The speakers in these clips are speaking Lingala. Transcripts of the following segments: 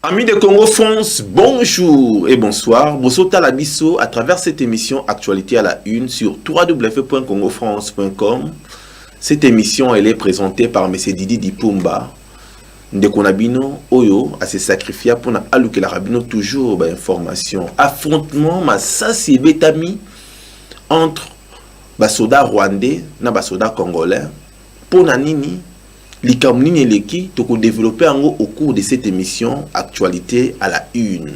Amis de Congo France, bonjour et bonsoir. Bonsoir biso à travers cette émission Actualité à la Une sur www.congofrance.com. Cette émission, elle est présentée par M. Didi Dipumba. Ndeko na bino oyo ase sacrifier mpona alukelaka bino toujours bainformation. Affrontement, masasi ebetami entre basoda rwandais na basoda congolais. Mpona nini? Likambo nini eleki? Tokodévelopper yango au cours de cette émission Actualité à la Une.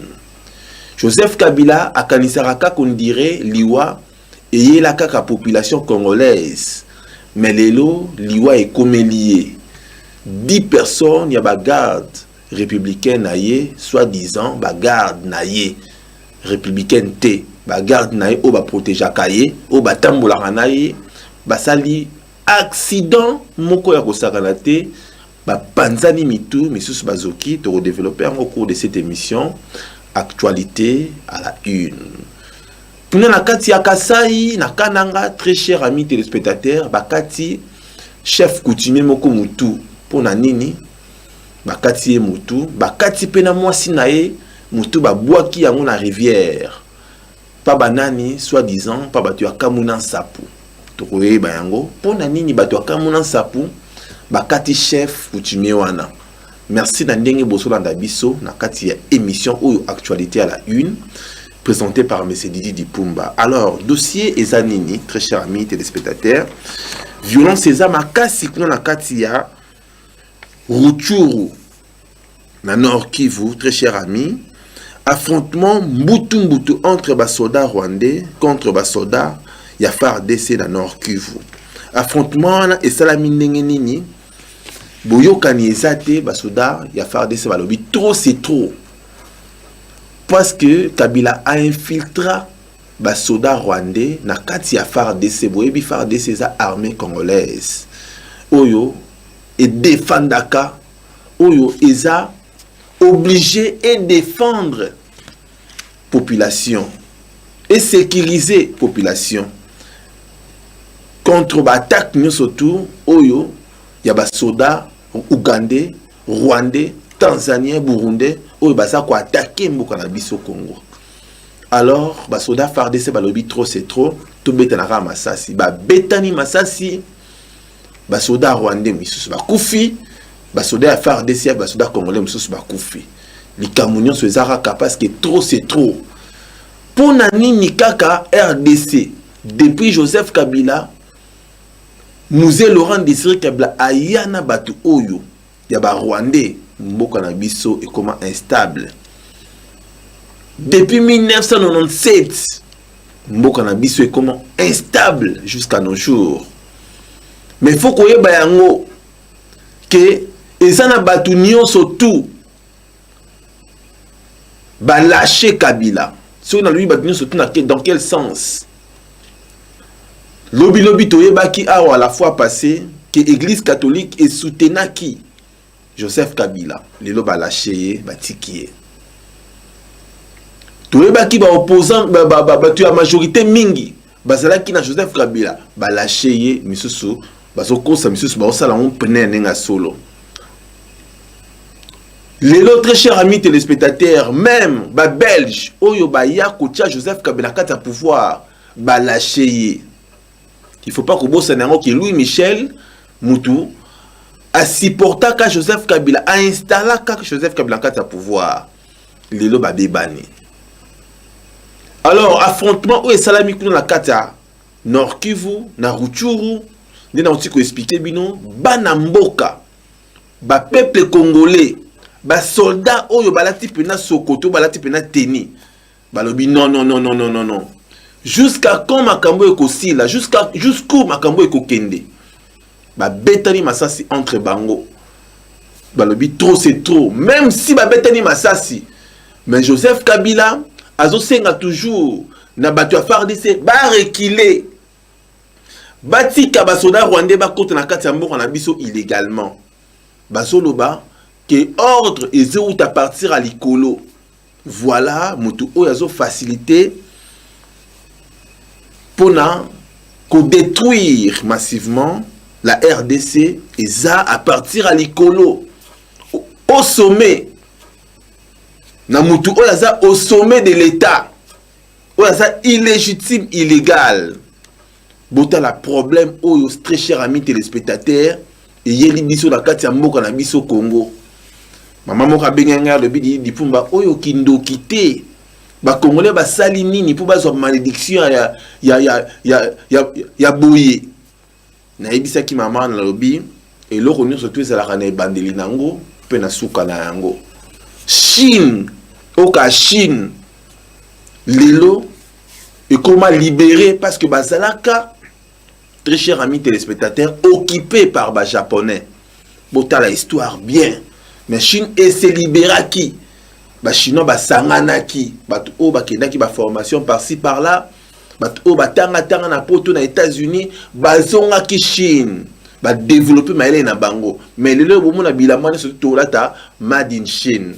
Joseph Kabila akanisaka kaka on dirait liwa eyela kaka population congolaise, mais lelo liwa ekomeli ye. 10 personnes ya bagarde républicaine na ye, soi-disant bagarde na ye républicaine te, bagarde na ye oyo baprotégeaka ye, oyo batambolaka na ye, basali accident moko ya kosakana te, bapanzani mitu, misusu bazoki. Tokodévelopper yango au cours de cette émission Actualité à la Une. Kuna na kati ya Kasai, na Kananga, très cher ami téléspectateur, bakati chef coutumier moko mutu. Mpo na nini bakati ye mutu? Bakati mpe na mwasi na ye mutu, babwaki yango na rivière. Pa banani? Soi-disant pa bato ya Kamuna Nsapu. Tokoyeba yango mpo na nini bato ya Kamuna Nsapu bakati chef coutumier wana. Merci na ndenge bozolanda biso na kati ya émission oyo Actualité à la Une, présenté par M. Didi Dipumba. Alors, dossier eza nini, très cher ami téléspectateur? Violence eza makasi kuna na kati ya Rutshuru, na Nord Kivu, très cher ami. Affrontement mbutu mbutu entre basoda rwandais contre basoda ya FARDC na Nord Kivu. Affrontement wana esalami ndenge nini? Boyokani eza te. Basoda ya FARDC balobi trop, c'est trop, parce que Kabila a infiltré basoda rwandais na kati ya FARDC. Boyebi, FARDC eza armée congolaise oyo edefendaka, oyo eza obligé edéfendre population et sécuriser population contre baattaque nyonso tu oyo ya basoda ougandais, rwandais, tanzanien, burundais oyo baza koattaquer mboka na biso Congo. Alors basoda FARDC balobi trop, c'est trop, tobetanaka masasi. Babetani masasi, basoda rwandais misusu bakufi, basoda ya FARDC ya basoda congolais mosusu bakufi. Likambo nyonso eza kaka parce que trop, c'est trop. Mpo na nini kaka RDC? Depuis Joseph Kabila, Mzee Laurent Désiré Kabila aya na bato oyo ya barwandais, mboka na biso ekoma instable. Depuis 1997, mboka na biso ekoma instable jusqu'à nos jours. Mais faut koyeba yango ke eza na bato nyonso tu balâcher Kabila. Soki nalobi bato nyonso tu, dans quel sens? Lobilobi toyebaki awa, la fois passée, ke Église catholique esoutenaki Joseph Kabila. Lelo balâcher ye, batiki ye. Toyebaki baopposant, bato ya majorité mingi bazalaki na Joseph Kabila, balâcher ye. Misusu bazokosa, misusu baosala yango pene ya ndenge ya solo. Lelo, très cher ami téléspectateur, même babelge oyo baya kotia Joseph Kabila kati ya pouvoir, balâcher ye. Il faut pas kobosana yango ke Louis Michel mutu asupportaka Joseph Kabila, ainstallaka Joseph Kabila kati ya pouvoir. Lelo babebani. Alors affrontement oyo esalami kuna na kati ya Nord Kivu, na Rutshuru, nde nauti koexpliquer bino. Bana mboka, bapeuple congolais, basoldat oyo balati mpena sokoto, balati mpena teni, balobi non, non, non, non, non, non, non. Jusqu'à quand makambo ekosila? Jusqu'où makambo ekokende? Babetani masasi entre bango, balobi trop, c'est trop. Même si babetani masasi, mais Joseph Kabila azosenga toujours na bato ya FARDC bareculer, batika basoda rwandais bakota na kati ya mboka na biso illégalement. Bazoloba ke ordre ezowuta partir ya likolo. Voilà moto oyo azofaciliter mpona kodétruire massivement la RDC eza à partir ya likolo, au sommet. Na mutu oyo aza au sommet de l'État, oyo aza illégitime, illégal. Botala problème oyo, très cher ami téléspectateur, eyeli biso na kati ya mboka na biso Congo. Mama moko abengi ngai, alobi: "Dipumba, oyo kindoki te? Bakongolais basali nini mpo bazwa malédiction ya boye?" Nayebisaki mama, nalobi eloko nyonso to ezalaka na ebandeli nango mpe na suka na yango. Chine, oka Chine lelo ekoma libéré parce que bazalaka, très cher ami téléspectateur, occupé par Bajaponais. Botala histoire bien. Mais Chine ese libéraki, Bachinois basanganaki, bato oyo bakendaki baformation par-ci par-là, bato oyo batangatanga na Poto, na États-Unis, bazongaki Chine, badévelopper mayele na bango. Mais lelo bomona bilamba nyonso tolata made in Chine,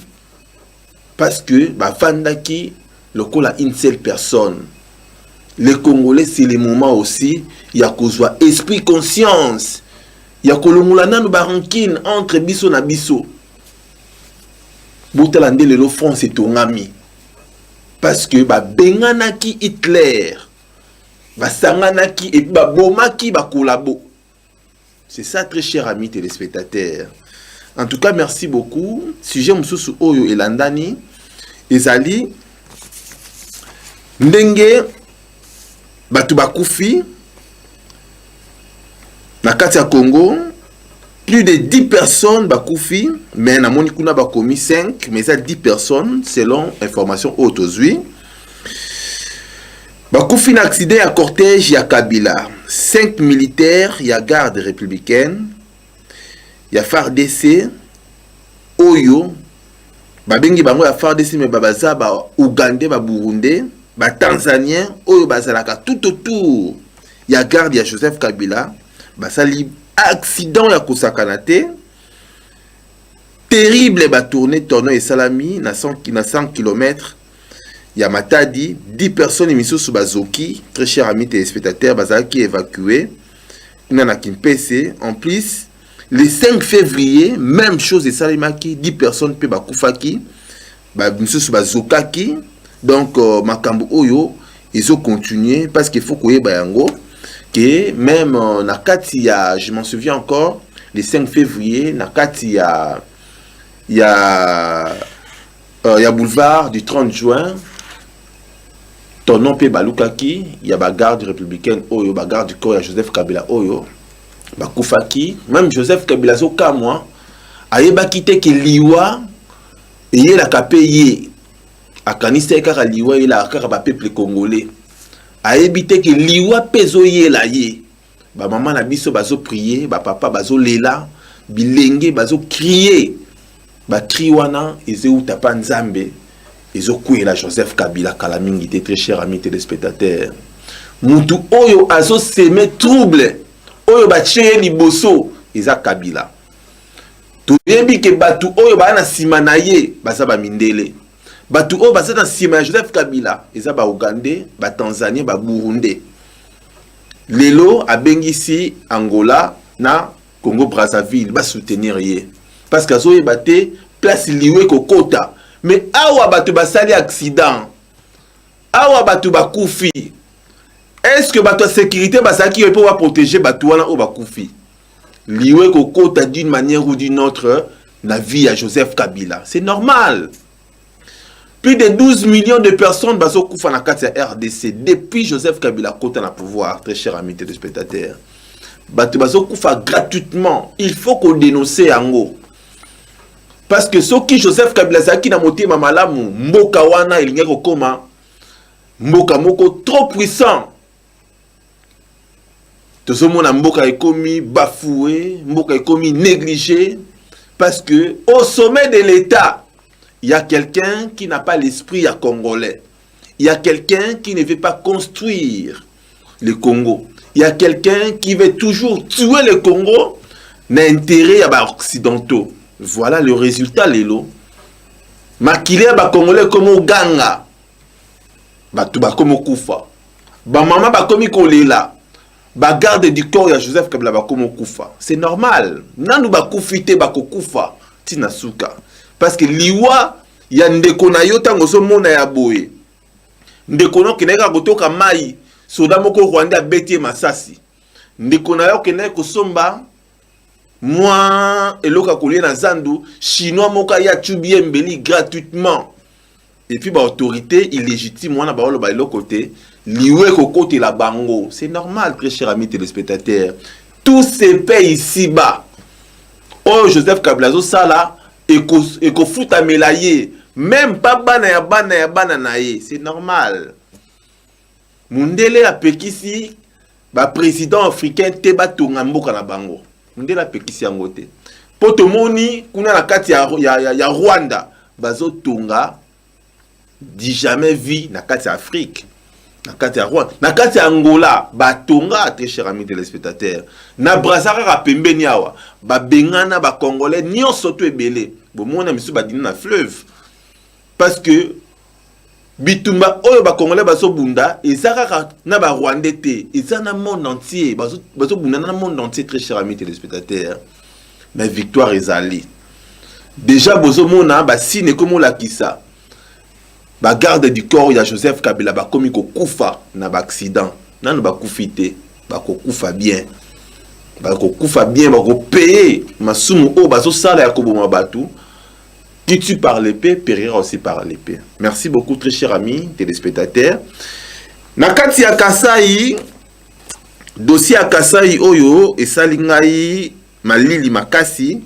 parce que bafandaki lokola une seule personne. Les Congolais, c'est le moment aussi ya kozwa esprit, conscience ya kolongola nanu barancune entre biso na biso. Botala nde lelo France etongami, parce que babenganaki Hitler, basanganaki et puis babomaki bakolabo. C'est ça, très cher ami téléspectateur. En tout cas, merci beaucoup. Sujet mosusu oyo elandani ezali ndenge bato bakufi na kati ya Congo. Plus de 10 personnes bakufi, mais namoni kuna bakomi 5, mais eza 10 personnes selon information oyo tozwi. Bakufi na accident ya cortège ya Kabila. 5 militaires ya garde républicaine ya FARDC, oyo babengi bango ya FARDC, mais baza Baougandais, Baburundais, Batanzanien oyo bazalaka tout autour ya garde ya Joseph Kabila, basali accident ya kosakana te, terrible. Batourne tonneau esalami na 100 km ya Matadi, 10 personnes misusu bazoki. Très cher ami téléspectateur, bazalaki évacué kuna na Kimpese. En plus, le 5 février, même chose esalemaki, 10 personnes mpe bakufaki, misusu bazokaki. Donc makambo oyo ezocontinue, parce qu'il faut koyeba yango ke même na kati ya, je m'en souviens encore, le 5 février, na kati ya boulevard du 30 juin, tonneau mpe balukaki ya bagarde républicaine oyo, bagarde du corps ya Joseph Kabila oyo bakufaki. Même Joseph Kabila azokamwa, ayebaki te ke liwa eyelaka mpe ye. Akanisi ye kaka liwa eyelaka kaka bapeuple congolais, ayebi te ke liwa mpe ezoyela ye. Bamama na biso bazoprier, bapapa bazolela, bilenge bazocrier. Bacris wana ezeuta mpa Nzambe, ezokwela Joseph Kabila kala mingi te. Très cher ami téléspectateur, mutu oyo azosemer trouble, oyo batie ye liboso, eza Kabila. Toyebi ke bato oyo baa na nsima na ye baza bamindele. Bato oyo baza na nsima ya Joseph Kabila eza Baugandais, Batanzanien, Baburundais. Lelo abengisi Angola na Congo Brazzaville basoutenir ye, parce que azoyeba te place liwe kokota. Mais awa bato basali accident, awa bato bakufi, est ce que bato ya sécurité bazalaki mpo baprotéger bato wana oyo bakufi? Liwe kokota d'une manière ou d'une autre na vie ya Joseph Kabila, c'est normal. Plus de 12 millions de personnes bazokufa na kati ya RDC depuis Joseph Kabila kota na pouvoir. Très cher ami téléspectateur, bato bazokufa gratuitement, il faut kodénoncer yango, parce que soki Joseph Kabila azalaki na motema malamu, mboka wana elingaki kokóma mboka moko trop puissant. Tozomona mboka ekomi bafoué, mboka ekomi négligé, parce que au sommet de l'État, il y a quelqu'un qui n'a pas l'esprit ya congolais, il y a quelqu'un qui ne veut pas construire le Congo, il y a quelqu'un qui veut toujours tuer le Congo na intérêt ya Baoccidentaux. Voilà le résultat. Lelo makili ya Bacongolais ekomi oganga, bato bakomi okufa, bamama bakomi kolela, bagarde du corps ya Joseph Kabila bakomi okufa. C'est normal, nanu bakufi te, bakokufa ntina suka, parce que liwa Ya ndeko na yo, ntango ozomona ya boye, ndeko na okendaki kaka kotoka mai, soda moko rwandais abeti ye masasi. Ndeko na yo okendaki kosomba mwa eloko ya kolia na zandu, Chinois moko aye atubi ye mbeli gratuitement. Et puis baautorité illégitime wana baoloba eloko te, liwe ekokotela bango. C'est normal, très cher ami téléspectateur, tout se paie ici bas. Oyo Joseph Kabila azosala ekofutamela ye, même pas bana ya bana ya bana na ye. C'est normal. Mundele apekisi baprésident africain te batonga mboka na bango. Mundele apekisi yango te, mpo tomoni kuna na kati ya Rwanda bazotonga du jamais vu na kati ya Afrique, na kati ya Rwanda, na kati ya Angola batonga. Très cher ami téléspectateur, na Braza kaka pembeni awa, babengana bacongolais nyonso to ebele. Bomona misusu badini na fleuve, parce que bitumba oyo bacongolais bazobunda eza kaka na barwandais te, eza na monde entier. Bazobunda na monde entier, très cher ami téléspectateur. Mais victoire ezali déjà. Bozomona basigne ekomolakisa bagarde du corps ya Joseph Kabila bakomi kokufa na baaccident. Nano bakufi te, bakokufa bien, bakokufa bien, bakopaye masumu oyo bazosala ya koboma bato. Qui tue par l'épée périra aussi par l'épée. Merci beaucoup, très cher ami téléspectateur. Na kati ya Kasai, dossier ya Kasai oyo esali ngai malili makasi,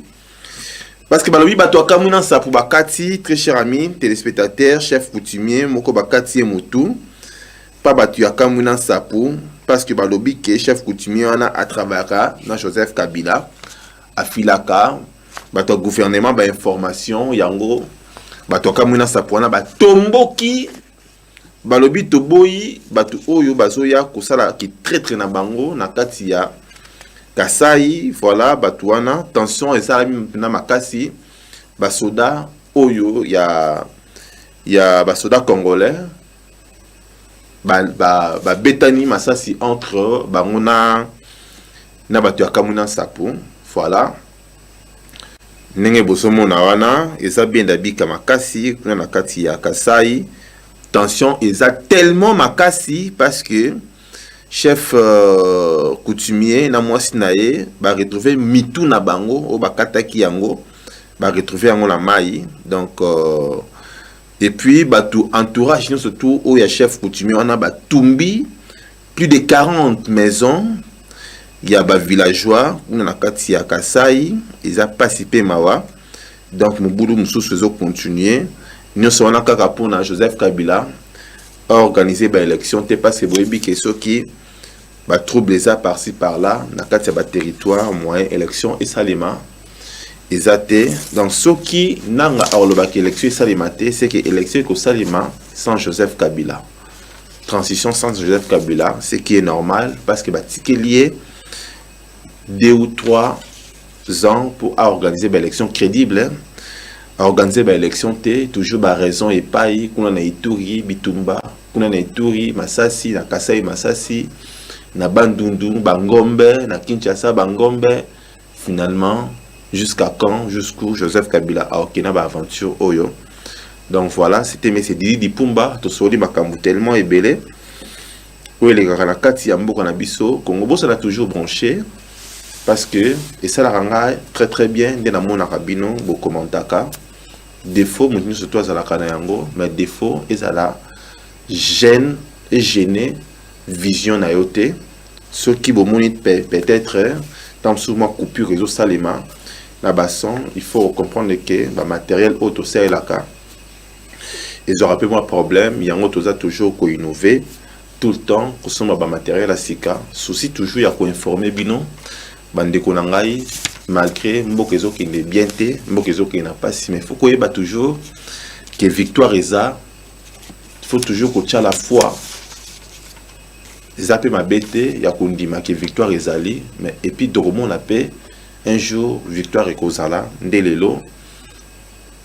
parce que balobi bato akamwi na nsapu bakati. Très cher ami téléspectateur, chef coutumier moko bakati ye motu pa bato ya Kamwi na Nsapu, parce que balobi ke chef coutumier wana atravaillaka na Joseph Kabila, afilaka bato ya gouvernement bainformation. Yango bato ya Kamwi na Nsapu wana batomboki, balobi toboyi bato oyo bazoya kosala kitraître na bango na kati ya Kasai. Voilà, bato wana, tension esalami mpena makasi. Basoda oyo ya basoda congolais babetani ba masasi entre bango na bato ya Kamwina Nsapu. Voilà ndenge bozomona wana, eza bien bika makasi kuna na kati ya Kasai. Tension eza tellement makasi parce que chef coutumier na mwasi na ye baretrouve mitu na bango oyo bakataki yango, baretrouve yango na mai. Donc et puis bato entourage nyonso tout oyo ya chef coutumier wana batumbi plus de 40 maisons ya bavillageois kuna na kati ya Kasai. Eza mpasi mpe mawa. Donc mobulu mosusu ezocontinue. Nyonso wana kaka mpona Joseph Kabila aorganize baélection te, parce que boyebi ke soki batrouble eza par-ci par-là na kati ya baterritoire, moyen élection esalema eza te. Donc soki Nanga alobaki élection esalema te, c'est que élection ekosalema sans Joseph Kabila, transition sans Joseph Kabila, ce qui est normal, parce que batikeli ye 2 ou 3 ans pour organiser baélection crédible. Organiser baélection te, toujours baraison epai kuna na Ituri bitumba, kuna na Ituri masasi, na Kasai masasi, na Bandundu bangombe, na Kinshasa bangombe. Finalement, jusqu'à quand, jusqu'où Joseph Kabila aokenda baaventure oyo? Donc voilà, c'était monsieur Didi Dipumba. Tosoli makambo tellement ebele oyo elekaka na kati ya mboka na biso Congo. Bosala toujours branché, parce que esalaka ngai très très bien nde namonaka bino bokommentaka. Défaut, moto nyonso to azalaka na yango, mais défaut ezala gêne egêne vision na yo te. Soki bomoni peut-être ntango mosusu mwa coupure ezosalema na bason, il faut comprendre ke bamatériel oyo tosalelaka ezwaka mpe mwa problème. Yango toza toujours koinnover tout le temps, kosomba bamatériel ya sika, souci toujours ya koinforme bino bandeko na ngai. Malgré mboka ezokende bien te, mboka ezokende na mpasi, mais faut koyeba toujours ke victoire eza. Faut toujours kotia la foi. Eza mpe mabe te ya kondima ke victoire ezali, mais et puis tokomona mpe un jour victoire ekozala nde lelo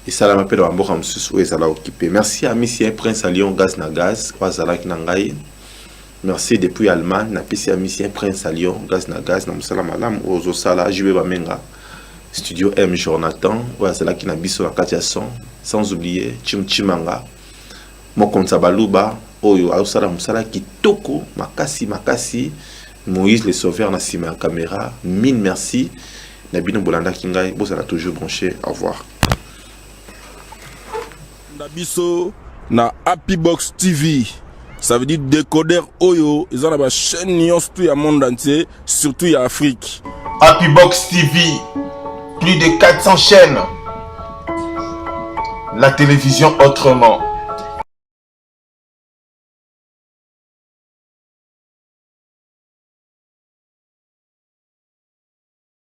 esalama mpe na bamboka mosusu oyo ezala occupé. Merci à Misien Prince à Lyon, gaz na gaz, oyo azalaki na ngai. Merci depuis Allemagne. Napesi ya Misien Prince à Lyon, gaz na gaz, na mosala malamu oyo ozosala. Jube Bamenga, Studio M Jonathan oyo azalaki na biso na kati ya son, sans oublier Chim Chimanga, mokonzi ya baluba oyo azosala mosala kitoko makasi makasi, Moïse le Sauveur na nsima ya caméra. Mille merci na bino bolandaki ngai, bozala toujours branché. Au revoir. Na biso na Happy Box TV, ça veut dire décodeur oyo eza na bachaîne nyonso tu ya monde entier, surtout ya Afrique. Happy Box TV, plus de 400 chaînes. La télévision autrement.